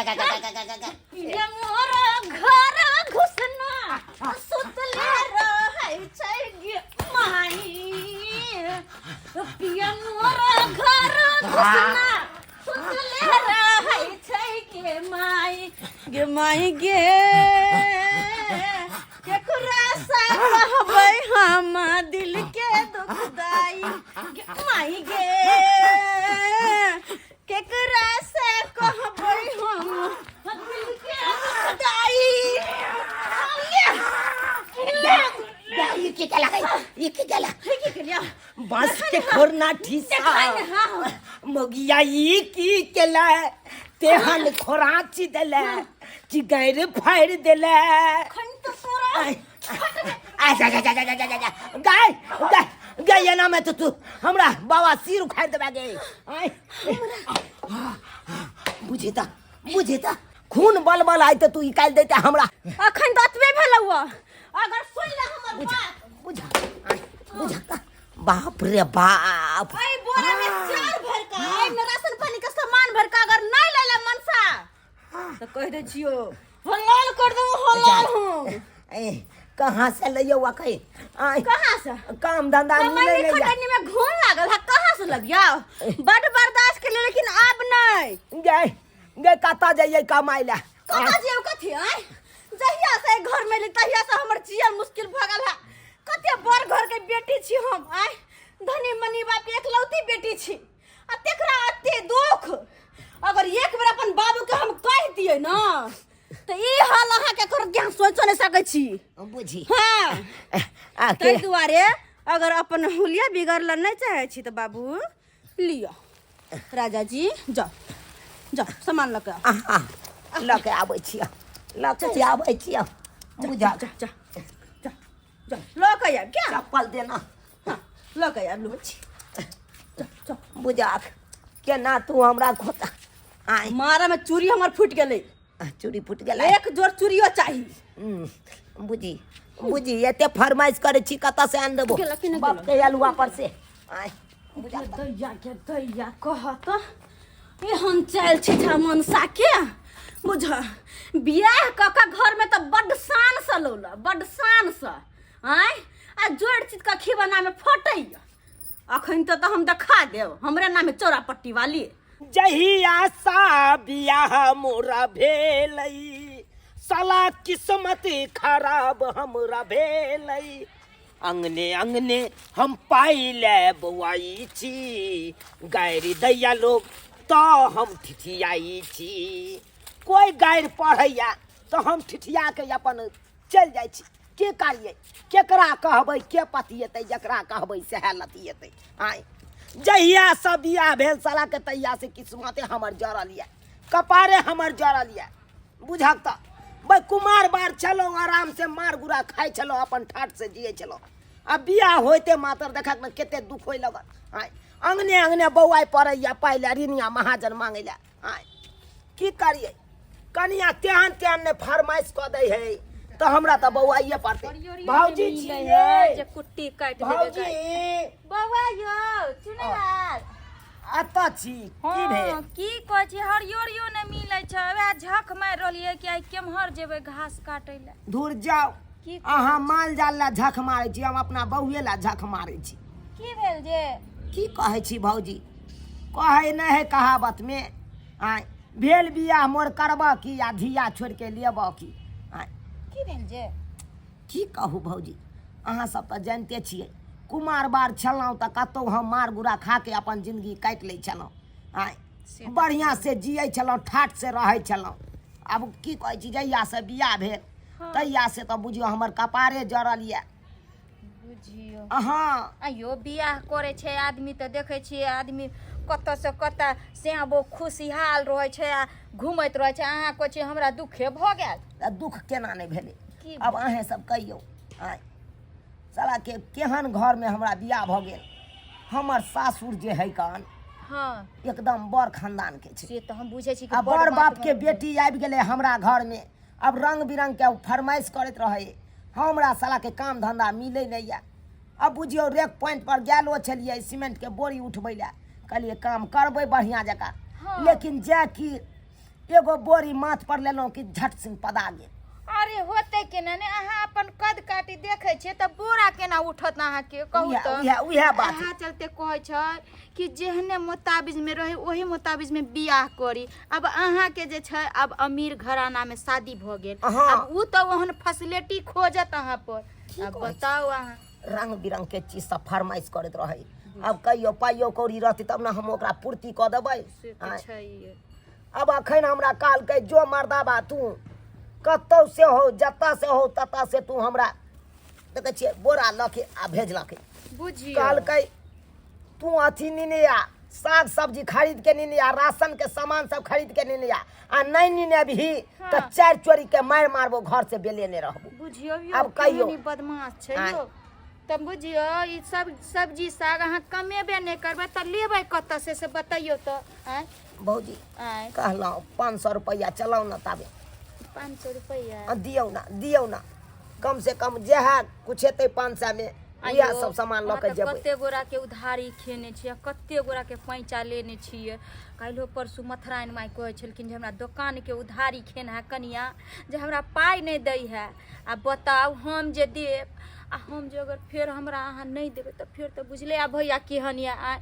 ये मोर घर घुसना सुतले रहै छै गे माई। पिया मोर घर घुसना सुतले रहै छै गे माई, गे माई गे, केकरा से कहबै हम दिल के दुखदाई गे माई गे, केकरा से कहबै हम दिल के दुखदाई। ई की केला गई? ई की केला? की केलिया? बांस के खोरना ठीसा। हाँ। मोगिया, ई की केला? तेहन खोराची देले चिगैर फाड़ि देले। खन तो तोरा आय, आ जा जा जा जा जा जा जा, गाय गाय गाय, एना में तो तू हमरा बाबा सिर उखाड़ देबा गे। आय, बुझे त, बुझे त, खून बल बल आय त तू निकाल देते हमरा। अखन तऽ एतबे भेलौ। अगर सुन ले हमर बात। बुझा, आय, बुझा त, बाप रे बाप। एहि बोरा में चाउर भर का, एहि में राशन पानी के सामान भर का, अगर नहीं लेला मनसा तो कह दे छियो, हलाल कर देबो, हलाल हूँ। ए, कहाँ से लइयो कहीं? आय। कहाँ से? काम धंधा मिले कमैनी नहीं। खटनी में घून लागल है, कहाँ से लगिया? बड बर्दाश्त के लिए, लेकिन अब नहीं। गए गए, कतऽ जइयै कमाइ लए? कहाँ जेब कथी? आय, जहिया से घर में ली तहिया से हमर जियल मुश्किल भऽ गेल है। कते बड़ घर के बेटी छी हम, आय, धनी मनी बाप के एकलौती बेटी छी आ तेकरा एते दुख। अगर एक बेर अपन बाबू के हम कहि दियै ना तऽ ई हाल अहाँके करत कि अहाँ सोचो नहि सकै छी। बुझी। हाँ। आ ताहि के दुआरे अगर अपन हुलिया बिगड़ल नहि चाहै छी तऽ बाबू लिअ, राजा जी, जाओ जाओ, सामान लऽ के आउ। आहा, लऽ के आबै छियै, लऽ के आबै छियै, बुझा। जा जा जा जा, लऽ के आयब क्या? चप्पल देना। हाँ, लऽ के आयब, लऽ छी, जा जा। बुझा केना तू हमरा खोता आय। मारा में चूड़ी हमर फूटि गेलै। चूड़ी फूटि गेलै? एक जोड़ चूड़ियो चाही। बुझी, बुझी, एते फरमाइश करै छी, कतऽ से आनि देबो? गेलक कि नहि? बाप के अलुआ पर से आय, बुझा। दैया के दैया, कहत एहन चालि छै छा मनसा के। बुझ, बियाह कऽ के घरमे तऽ बड्ड शानसँ लौल, बड्ड शानसँ, आँय, आ जोड़ि चित कऽ खिबनामे फटैया। अखन तऽ हम देखा देब, हमरे नामे चौरा पट्टी वाली। जहिया सा बियाह मोरा भेलै, साला किस्मत खराब हमरा भेलै। अंगने अंगने हम पाइ ले बौआई छी, गारि दैया लोग तऽ हम ठिठियाई छी। कोइ गारि पढ़ैया तऽ हम ठिठिया के अपन चलि जाइ छी। के करियै? केकरा कहबै? के पतिएतै? जकरा कहबै सएह लतिएतै। आँय, जहियासँ बियाह भेल सालाके तहियासँ किस्मते हमर जरल यऽ, कपारे हमर जरल यऽ। बुझक तऽ भाइ, कुमार बार छलहुँ, आरामसँ मार गुड़ा खाइ छलहुँ, अपन ठाठसँ जियै छलहुँ। आ बियाह होइते मात्र देखक ने कते दुख होइ लगल। आँय, अङ्गने अङ्गने बौआइ पड़ैए पाइ लए, ऋणिया महाजन मांगै लए। आँय, की करियै? कनिया तेहन तेहन ने फरमाइश कऽ दै है तऽ हमरा तऽ बौआइए पड़तै। भौजी छियै जे कुट्टी काटि देबै। भौजी। बौआ यौ चुनेलाल। एतऽ छी, की भेल? हँ, की कहै छी, हरियरियो नहि मिलै छै। वएह झक मारि रहलियै कि आइ केम्हर जेबै घास काटै लए। धुर जाउ। की? अहाँ माल जाल लए झख मारै छी, हम अपना बहुए लए झख मारै छी। की भेल जे? की कहै छी भौजी, कहै नहि है कहावतमे, आँय, भेल बियाह मोर करबह की आ धिया छोड़ि के लेबह की? आँय। की भेल जे? की कहू भौजी, अहाँ सब तऽ जानिते छियै, कुमार बार छलहुँ तऽ कतहु हम मार गुड़ा खा के अपन जिंदगी काटि लै छलहुँ। आँय, बढ़िआँ से जियै छलहुँ, ठाठ से रहै छलहुँ। आब की कहै छी, जहिया से बियाह भेल तहिया से तऽ बुझियौ हमर कपारे जरल यऽ। बुझियौ। अहाँ आइयो बियाह करै छै आदमी तऽ देखै छियै आदमी कतऽसँ कतऽ से खुशहाल रहै छै आ घुमैत रहै छै। अहाँ कहै छियै हमरा दुखे भऽ गेल। तऽ दुख केना नहि भेलै? की? आब अहेँ सब कहियौ। आँय, सालाके केहन घरमे हमरा बियाह भऽ गेल। हमर सासुर जे है कान एकदम बड़ खानदान के छै। से तऽ हम बुझै छी कि आ बड़ बाप के मातबर। बेटी आबि गेलै हमरा घरमे, आब रंग बिरंग के फरमाइश करैत रहै। हमरा सालाके काम धंधा मिलै नहि यऽ। आब बुझियौ, रेक पॉइंट पर गेलो छलियै सिमेंट के बोरी उठबै लए, कहलियै काम करबै बढ़िआँ जकाँ। लेकिन जे कि एगो बोरी माथ पर लेलहुँ कि झट सिंह पदा गेल। अरे होते केना ने, अहाँ अपन कद काटी देखै छियै तऽ बोरा केना उठत अहाँके, कहू उएह तऽ। उएह उएह बात। अहाँ चलते कहै छै कि जेहने मोताबिज में रहे ओही मोताबिज में बियाह करी। अब अहाँके जे छै अब अमीर घराना में शादी भऽ गेल, हाँ। अब उ तऽ ओहन फैसिलिटी खोजत अहाँ पर। की अब कहै छी? बताउ अहाँ। रंग बिरंग के चीज सब फरमाइश करैत रहै। अब कहियो पाइयो कौड़ी रहतै तब ने हम ओकरा पूर्ति कऽ देबै। से तऽ आँय। छैहे। अब अखन हमरा कहलकै जो मर्दाबा तू कतौ से हो जतऽ से हो ततऽ से तू हमरा देखै छियै बोरा लऽ के आ भेजलकै। बुझियौ। कहलकै तू अथी नेने आ, साग सब्जी खरीद के नेने आ, राशन के सामान सब खरीद के नेने आ, आ नहि नेने अबही तऽ हाँ। चारि चोरी के मारि मारबो, घर से बेले नहि रहबो। बुझियौ यौ, आब कहियौ। केहन ई बदमाश छै आँय। यौ। तऽ बुझियौ ई सब सब्जी साग अहाँ कमेबे नहि करबै तऽ लेबै कतऽ से, से बतैयौ तऽ। आँय भौजी आँय कहलहुँ 500 रुपैआ चलाउ ने ताबे। 500 रुपैआ? आ दियौ ने, दियौ ने, कम से कम जएह कुछ हेतै 500 मे आइयो, उएह सब सामान लऽ अहाँ के तऽ जेबै। कते गोरा के उधारी खेने छियै, कते गोरा के पैंचा लेने छियै। काल्हिओ परसू मथराइन माय कहै छलखिन जे हमरा दोकान के उधारी खेन है कनिया, जे हमरा पाइ नहि दै है। आ बताउ हम जे देब, आ हम जे अगर फेर हमरा अहाँ नहि देबै तऽ फेर तऽ बुझले आ भैया केहन यऽ। आँय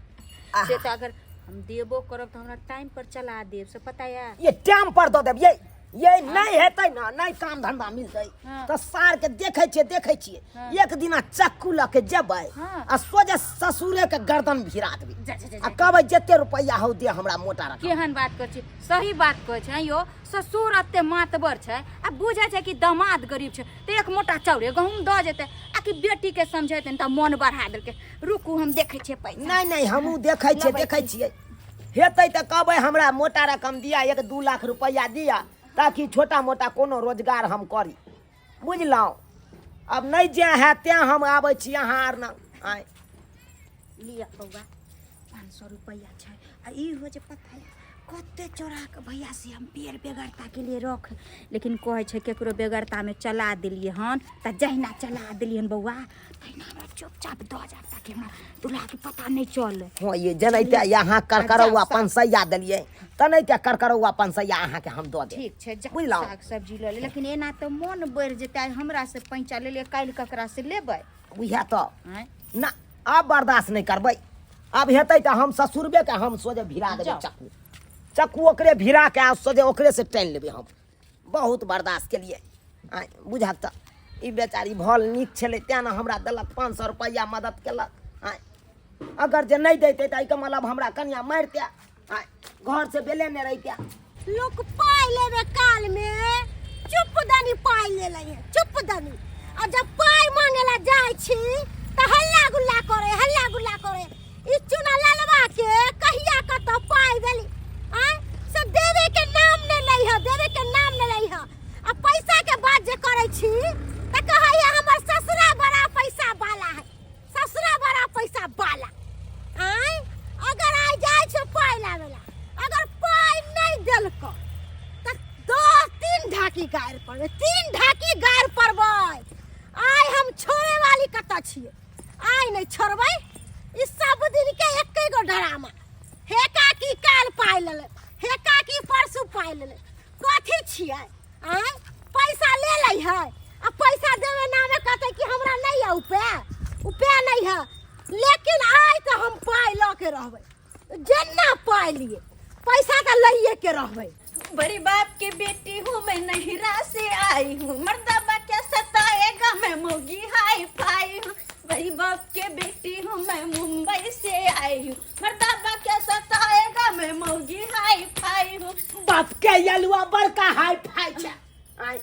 आहा। से तऽ अगर हम देबो करब तऽ हमरा टाइम पर चला देब, से पता यऽ? ये टाइम पर दऽ देब। ये नहि हेतै ने, नहि काम धंधा मिलतै हाँ। तऽ सार के देखै छियै, देखै छियै हाँ। एक दिना चक्कू लऽ के जेबै हाँ। आ सोझे ससुरे के गर्दन भिरा देबै जा, जा, जा, आ जा। कहबै जते रुपैआ हौ दे हमरा मोटा रकम। केहन बात करै छी, सही बात कहै छै यौ। ससुर एते मातबर छै आ बुझै छै कि दामाद गरीब छै तऽ एक मोटा चाउरे गहूँम दऽ जेतै, आ कि बेटीके समझेतै तऽ मोन बढ़ा देलकै। रुकू हम देखै छियै पैसा। नहि नहि, हमहूँ देखै छियै, लबै देखै छियै। हेतै तऽ कहबै हमरा मोटा रकम दिअ, 1-2 लाख रुपैआ दिअ ताकि छोटा मोटा कोनो रोजगार हम करी, बुझलहुँ? अब नहि जे हैत तेँ हम आबै छी अहाँ आर ने। आँय लिअ बौआ, 500 रुपैआ छै। आ ई हो जे पता है कते चोरा के भैया से हम बेर बेगरता के लिए रख, लेकिन कहै छै केकरो बेगरता में चला देलियै हन तऽ जहिना चला देलियै हन बौआ तहिना हमरा चुपचाप दऽ जाब ताकि हमरा दुल्हा के पता नहि चले। हँ ये जनैते यहाँ करकरौआ जाउ, 500 देलियै तनैते करकरौआ 500 अहाँके हम दऽ देब। ठीक छै, जा बुझलहुँ? साग सब्जी लऽ ले। लेकिन एना तऽ मोन बढ़ि जेतै, आइ हमरा से पैंचा लेलियै, काल्हि ककरा से लेबै? उएह तऽ आँय ना, आब बर्दाश्त नहि करबै। आब हेतै तऽ हम ससुरबे के हम सोझे भिरा देबै जाउ। चक्कू, चक्कू ओकरे भिरा के आ सोझे ओकरे से टानि लेबै। हम बहुत बर्दाश्त केलियै। आँय बुझक तऽ ई बेचारी भल नीक छलै तेँ ने हमरा देलक 500 रुपैआ, मदद केलक। आँय अगर जे नहि दैतै तऽ एहिके मतलब हमरा कनिया मारितै, आँय घर से बेले नहि रहितै। लोक पाइ लेबे काल में चुप दनी पाइ ले लै है, चुप दनी, आ जब पाइ मांगे ला जाइ छी तऽ हल्ला गुल्ला करे, हल्ला गुल्ला करे। ई चुना ललवा के कहिया कतऽ पाइ देली आँय से देवे के नाम नहि लै है, देवे के नाम नहि लै है। आ पैसा के बात जे करै छी तऽ कहै है हमर ससुरा बड़ा पैसा वाला है, ससुरा बड़ा पैसा वाला। आँय अगर आइ जाइ छै पाइ लाबे ला, अगर पाइ नहि देलको तऽ 2-3 ढाकी गारि पड़बै, 3 ढाकी गारि पड़बै। आइ हम छोड़े वाली कतऽ छियै? आइ नहि छोड़बै। ई सब दिन के एके गो ड्रामा, हे काकी काल पाइ लेलै, हे काकी परसू पाइ लेलै। कथी छियै? आँय पैसा ले लै है आ पैसा देवे नामे कहतै कि हमरा नहि है उपाय, उपाय नहीं है। लेकिन आइ तऽ हम पाइ लऽ के रहबै, जेना पाइ लिए पैसा तऽ लइए के रहबै। बड़ी बाप की बेटी हूँ मैं, नहिरा से आई हूँ, मर्दबा क्या सताएगा मैं मोगी हाई फाई हूँ। बड़ी बाप के बेटी हूँ मैं, मुंबई से आई हूँ, मर्दबा क्या सताएगा मैं मोगी हाई फाई हूँ। बाप के यलुआ बड़का हाई फाई छै। आँय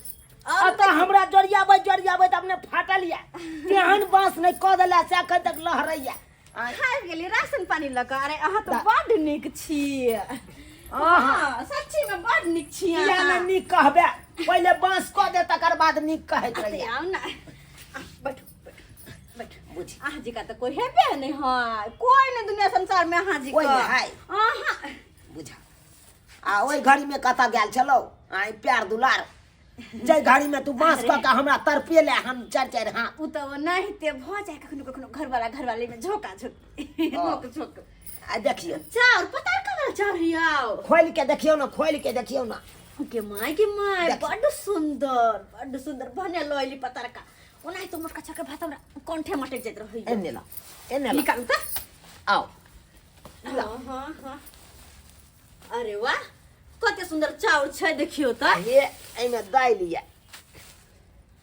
और अतः हमरा जोरियाबै जोरियाबै तऽ अपने फाटल यऽ, तेहन बाँस नहि कऽ देला से एखन तक लहरैया। आँय खाइ गेली राशन पानी लऽ कऽ। अरे अहाँ तऽ बड्ड नीक छी, हँ सच्ची में बड्ड नीक छी किया अहाँ। नहि नीक कहबे, पहिले बाँस कऽ दे तकर बाद नीक कहैत अते रहिया। आउ ने, आ, बैठू बैठू बैठू। बुझी अहाँ जी का तऽ कोई हेबे नहीं है, कोई नहीं दुनिया संसार में अहाँ जी कोई का। नहीं है। अहाँ बुझा आ ओहि घड़ी में कतऽ गेल छलौ? आइ प्यार दुलार जाहि घड़ी में तू बाँस कऽ के हमरा तड़पेले हम चारि चारि हाथ। उ तऽ ओनाहिते भऽ जाय कखनो कखनो घरवाला घरवाली में झोंका झोंक हँ। नोक झोंक। आ देखियौ चाउर पता कमल चाउर हियाओ। खोलि के देखियौ ने, खोलि के देखियौ ने। के my, के my. देख। बड्ड सुंदर, बड्ड सुंदर भने लइली पतरका। ओनाही तो मोटका चाउर के भात हमरा कंठे मटक जाइत रहै। एने ला, एने ला। निकालू त। आओ। हाँ हाँ हाँ, अरे वाह, कते सुंदर चाउर छै, देखियो त। हे, एहिमे दालि यऽ,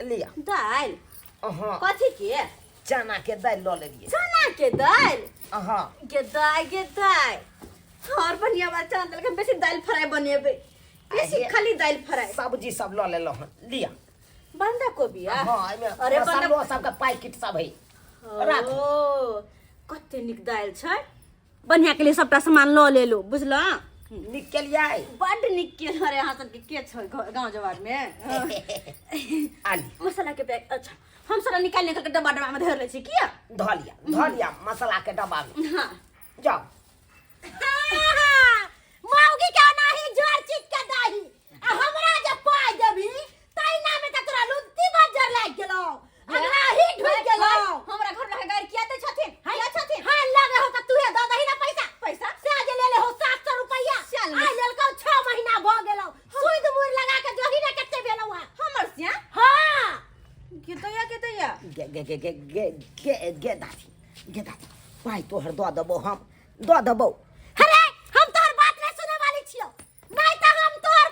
लिअ। दालि? हाँ। कथी के? चना के दालि लऽ लेलियै। चना के दालि? हाँ। गे दाइ, गे दाइ, और बढ़िया बात, चना दालि के हम बेसी दालि फ्राई बनेबै बेसी। खाली दालि फ्राई। सब्जी सब लऽ लेलहुँ हन, लिअ। बंधा कोबी आ? हाँ, एहिमे अरे बंधा मसालो सबके पैकेट सब है, राखू। ओ, कते नीक दालि छै। बढ़िया के लिए सबटा सामान लऽ लेलू, बुझलऽ? नीक केलियै। बड्ड नीक केलहुँ रे। अहाँ सबके के छै गाँव जवार में? आली। मसाला के पैक। अच्छा, हम सारा निकालि निकालि के डब्बा डब्बा में धरि लै छी, किया? धऽ लिअ, धऽ लिअ मसाला के डब्बा में। हाँ। जाउ। मौगी के ओनाही जोर चीज के दही आ हमरा जे पाइ देबही तैना में त तोरा लुत्ती बज्जर लागि गेलौ, अगला ही ढुकि गेलौ। हमरा घर लगे गाड़ी किया दै छथिन? किया छथिन? हाँ, लगे हो त तूहे दऽ दही ना पैसा। पैसा? से जे ले ले हो 700 रुपैया। साल में। आइ लेलकौ 6 महीना भऽ गेलौ, सुइद मुड़ लगा के जोही ने कते भेलौ हँ। हमर सिया? हाँ। के दैया, के दैया? गे गे गे गे गे गे गे दादी, गे दादी, पाइ तोहर दऽ देबौ, हम दऽ देबौ। अरे, हम तोहर बात नहीं सुने वाली छियौ, नहीं त हम तोहर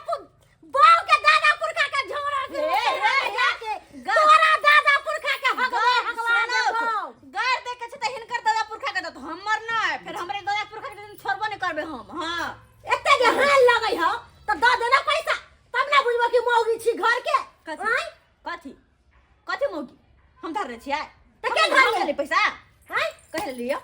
बाऊ के दादा पुरखा के झोरा के हे, हे, हे। जाके तोरा दादा पुरखा के हगवा हगवा देबौ। गार दे के छै त हिनकर दादा पुरखा के दत, हमर नै। फेर हमरे दादा पुरखा के दिन छोड़बो नै करबे हम। हां। एते जे हाल लगै हौ त दऽ देना पैसा, तब ना बुझबो कि मौगी छी घर के। कथी? आँय? कथी कथी मौगी हम धरने छियै? तऽ के धरले? हम लेली पैसा? आँय? कहिया लेलियै?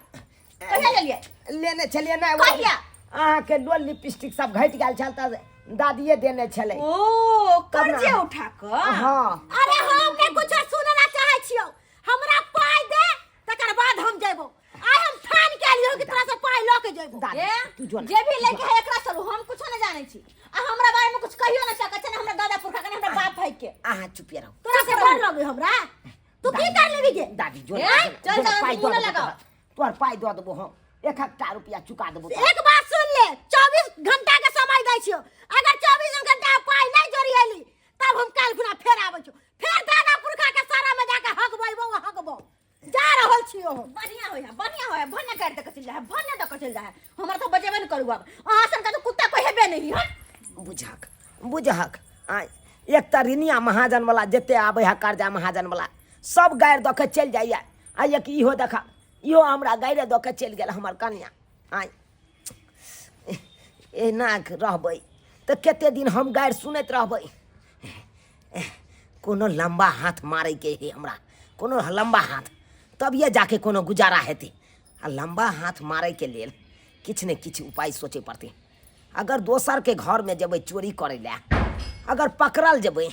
कहिया लेलियै? लेने छलियै ने। कहिया? अहाँके डोल लिपस्टिक सब घटि गेल छल तऽ दादिये देने छलै। ओ, तब ना। कर्जे उठा कऽ? हाँ। अरे, हम ने कुछ सुनना चाहै छियौ, हमरा पाइ दे तकर बाद हम जेबो। आइ हम ठान के एलियौ कि तोरा से पाइ लऽ के जेबो। दादी, ए, तू जो ना। जे भी लेके है एकरा चलू, हम कुछो नहीं जाने छी। आ हमरा बारे में कुछ कहियो ना सकै छै, ना हमरा दादा पुरखा के, ना हमरा बाप भाई के। अहाँ चुपिए रहू। तोरा से डर लगे हमरा? तू की कर लेबी गे? दादी, जो ए, ना, जो ना, चल जो ना, जा, पाइ मुँह दऽ न देबो लगाओ। तोहर। तोहर पाइ दऽ देबो हम, एक एकटा रुपया चुका देबो तोहर। एक बात सुन ले, 24 घंटा के समय दै छियौ, अगर 24 घंटा में पाइ नहीं जोड़िएली तब हम काल्हि खुना फेर आबै छियौ, फेर दादा पुरखा के सारा में जाके हगबैबो हगबो। जा रहल छियौ हम। बढ़िया होय है, बढ़िया होय है। भन्ने काटि दऽ के चलि जाइ है, भन्ने दऽ के चलि जाइ है। हमरा तऽ बजेबे नहि करू आब। अहाँ सन के तऽ कुत्ता कोइ हेबे नहि है। बुझहक, बुझहक, आँय, एक तऽ रिनिया महाजन वाला जते आबै है कर्जा महाजन वाला सब गारि दऽ के चलि जाइए, आ एक इहो देखा, इहो हमरा गाइरे दऽ के चलि गेल हमर कनिया। आँय, एना रहबै तऽ कते दिन हम गारि सुनैत रहबै? कोनो लम्बा हाथ मारैके है हमरा, कोनो लम्बा हाथ, तभिए जाके कोनो गुजारा हेतै। आ लम्बा हाथ मारैके लेल किछु ने किछु उपाय सोचै पड़तै। अगर दोसरके घरमे जेबै चोरी करै लए, अगर पकड़ल जेबै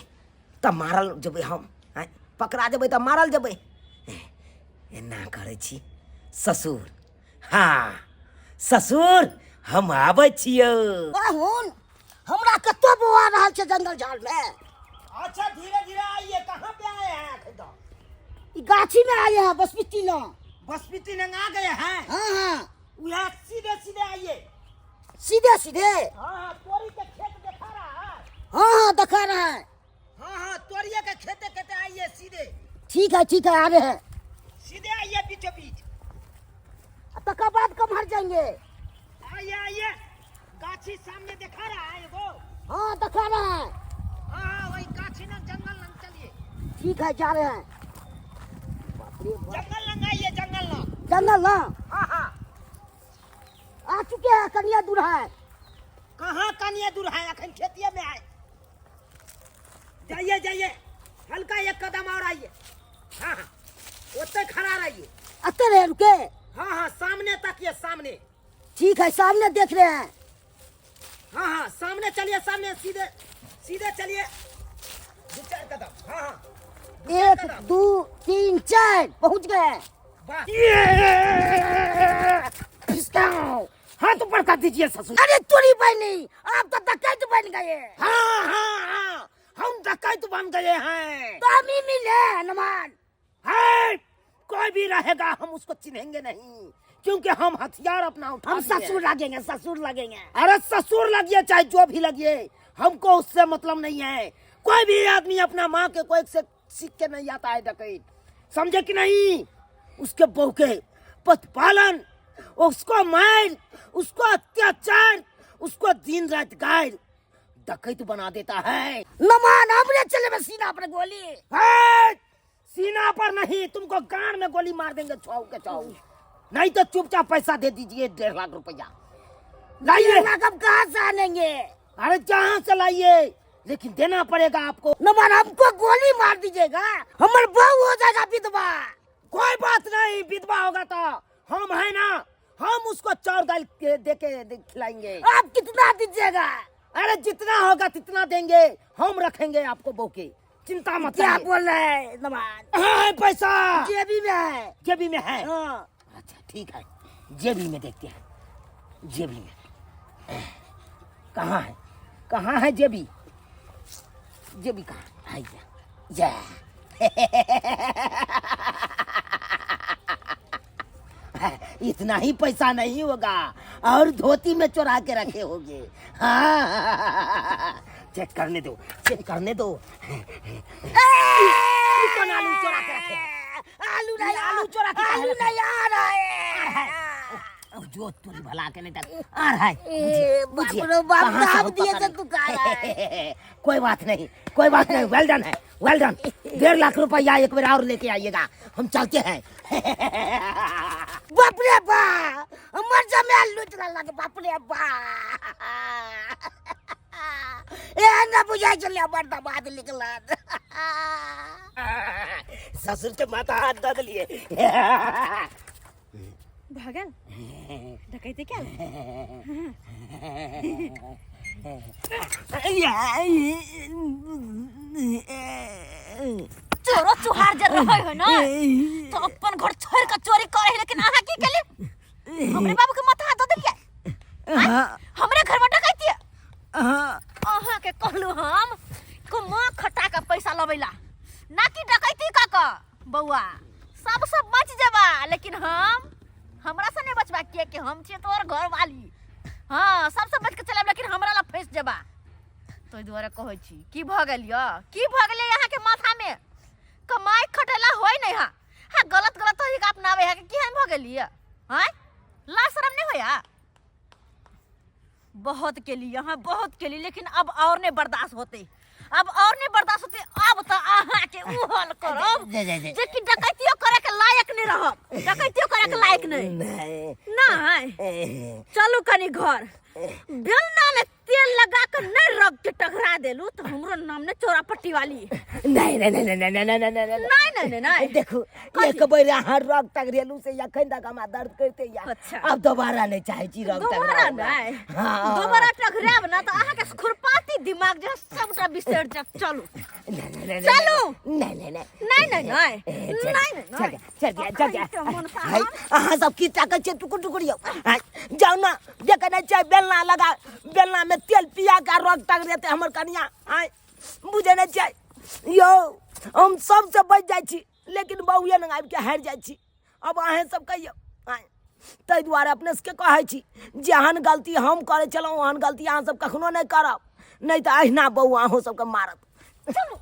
तऽ मारल जेबै हम। आँय, पकड़ा जेबै तऽ मारल जेबै। एना करै छी ससुर, हाँ ससुर, हम आबै छियौ। पाहुन, हमरा कतौ बौआ रहल छै जंगल झाड़ में। अच्छा, धीरे धीरे आइए। कहाँ पे आए हैं अखन तो? ई गाछी में आए हैं, बसबिट्टी ना। बसबिट्टी नंग आ गए हैं? हाँ हाँ। उहे सीधे सीधे आइए। सीधे सीधे? हाँ हाँ, तोरी के खेत देखा रहा है? हाँ हाँ, दिखा रहा है। हाँ हाँ, तोरिए के खेते खेते आइए सीधे। ठीक है, ठीक है, आ रहे हैं। सीधे आइए, बीचों बीच। तकर बाद कब हट जाएंगे? आइए आइए, गाछी सामने दिखा रहा है एगो? हाँ, दिखा रहा है। हाँ हाँ, वही गाछी ना, जंगल लंग चलिए। ठीक है, जा रहे हैं। बाप रे बाप। जंगल लंग आइए, जंगल लंग। जंगल ना? हाँ हाँ। आ चुके हैं, कनिया दूर है। कहाँ कनिया दूर है, अखन खेतिए में आए। जाइए जाइए, हल्का एक कदम और आइए। हाँ हाँ, ओते खड़ा रहिए। अते रहे रुके? हाँ हाँ, सामने तकिए, सामने। ठीक है, सामने देख रहे हैं। हाँ हाँ, सामने चलिए, सामने सीधे सीधे चलिए, दो चार कदम। हाँ हाँ। 1 2 3 4, पहुंच गए। वाह। हाथ ऊपर कर दीजिए ससुर। अरे तोरी बहनी, आप तो डकैत बन गए। हाँ हाँ हाँ, हम डकैत बन गए हैं। तो हम ही मिले हनुमान। है, कोई भी रहेगा हम उसको चिन्हेंगे नहीं, क्योंकि हम हथियार अपना उठा हम लिए ससुर हैं। लगेंगे, ससुर लगेंगे। अरे ससुर लगिए चाहे जो भी लगिए, हमको उससे मतलब नहीं है। कोई भी आदमी अपना माँ के कोई से सीख के नहीं आता है डकैत, समझे कि नहीं? उसके बहू के पशुपालन, उसको मार, उसको अत्याचार, उसको दिन रात गाय डकैत बना देता है। नमान हमरे चले में सीना पर गोली। है, सीना पर नहीं, तुमको गांड में गोली मार देंगे छाऊ के छाऊ। नहीं तो चुपचाप पैसा दे दीजिए, 1.5 लाख रुपया लाइए। लाख हम कहाँ से आनेंगे? अरे जहाँ से लाइए, लेकिन देना पड़ेगा आपको। नमान हमको गोली मार दीजिएगा, हमार बहू हो जाएगा विधवा। कोई बात नहीं, विधवा होगा तो हम है ना, हम उसको चावल दाल दे के खिलाएंगे। आप कितना दीजिएगा? अरे जितना होगा तितना देंगे, हम रखेंगे आपको बहू के, चिंता मत क्या करिए। बोल रहे हैं नमान? हाँ, है पैसा जेबी में है। जेबी में है। हाँ। अच्छा ठीक है, जेबी में देखते हैं, जेबी में कहाँ है, कहाँ है जेबी? जेबी कहाँ है? या इतना ही पैसा नहीं होगा, और धोती में चुरा के रखे होंगे। हाँ, चेक करने दो, चेक करने दो। कौन आलू चुरा के रखे? आलू नहीं, आलू चुरा के आलू रखे। नहीं आ रहा है। जो तुरी भला के नहीं तक आ रहा है। ए, बुझिए, बाप रे बाप, कहाँ से दाब हो दिए पता से नहीं। तू खा रहा है। कोई बात नहीं, कोई बात नहीं, वेल डन है, वेल डन। 1.5 लाख रुपया एक बार और लेके आइएगा, हम चलते हैं। बाप रे बाप, मर जा मैं लूट रहा लग, बाप रे बाप। ए ना बुझाई चले हमर दबाद निकला। ससुर के माथा हाथ दे दिए। भगल डकैती क्या? चोरो चुहार जे रहै हो ना तो अपन घर छोड़ के चोरी करे है, लेकिन अहाँ की केली? हमरे बाबू के माथा हाथ दे दिए, हमरे घर में डकैती। अहाँ के कहलु हम कमा खटा के पैसा लबैला, ना कि डकैती क क बौआ सब सब बच जेबा, लेकिन हम हमरा से नहीं बचबा, किया कि हम छियै तोहर घर वाली। हाँ सब सब बच के चलब, लेकिन हमरा ला फंस जेबा। तो दुआरे कहै छी की भऽ गेल यऽ, की भऽ गेलै अहाँ के माथा में? कमाई खटेला होय नहीं। हाँ हाँ गलत गलत तरीका अपनावे है, केहन भऽ गेल यऽ? हाँ ला शरम नहीं होया? बहुत केली यहाँ, बहुत केली, लेकिन अब और नहीं बर्दाश्त होते, अब और नहीं बर्दाश्त होते। अब तो अहाँ के उ हल करब जे कि डकैतियो करे के लायक नहीं रहब, डकैतियो करे के लायक नहीं। नहीं चलू कनी घर, बेलना में तेल लगा के नहीं रग के टकरा देलू तो हमरो नाम ने चोरा पट्टी वाली। नहीं नहीं नहीं नहीं नहीं नहीं नहीं नहीं नहीं नहीं नहीं। देखो एक बेर अहाँ रग टकरेलू से अखन तक हमरा दर्द करते या। अच्छा। अब दोबारा नहीं चाहे छी रग दोबारा टकराव। नहीं। हाँ। दोबारा टकराब ना तो अहाँ के खुरपाती दिमाग जे सबटा बिसरि जायत। चलू नहीं, नहीं, नहीं, चलू। नहीं नहीं नहीं नहीं नहीं नहीं ए, चल, नहीं नहीं चल चल चल चल अखन के मन हाय, अहाँ सब की ताकै छियै टुकुर टुकुर यौ? हाय, जाउ ना, देखै नहि छियै बेलना लगा, बेलना में तेल पिया के रग टकरेतै हमर कनिया। हाय, बुझै नहि छियै यौ, हम सबसँ बचि जाइ छी, लेकिन बहुए लग आबिके हारि जाइ छी। अब अहेँ सब कहियौ। हाय, ताहि दुआरे अपने सबके कहै छी, जेहन गलती हम करै छलहुँ ओहन गलती अहाँ सब कखनो नहि करब, नहि तऽ अहिना बहु अहूँ सबके मारत। चलू।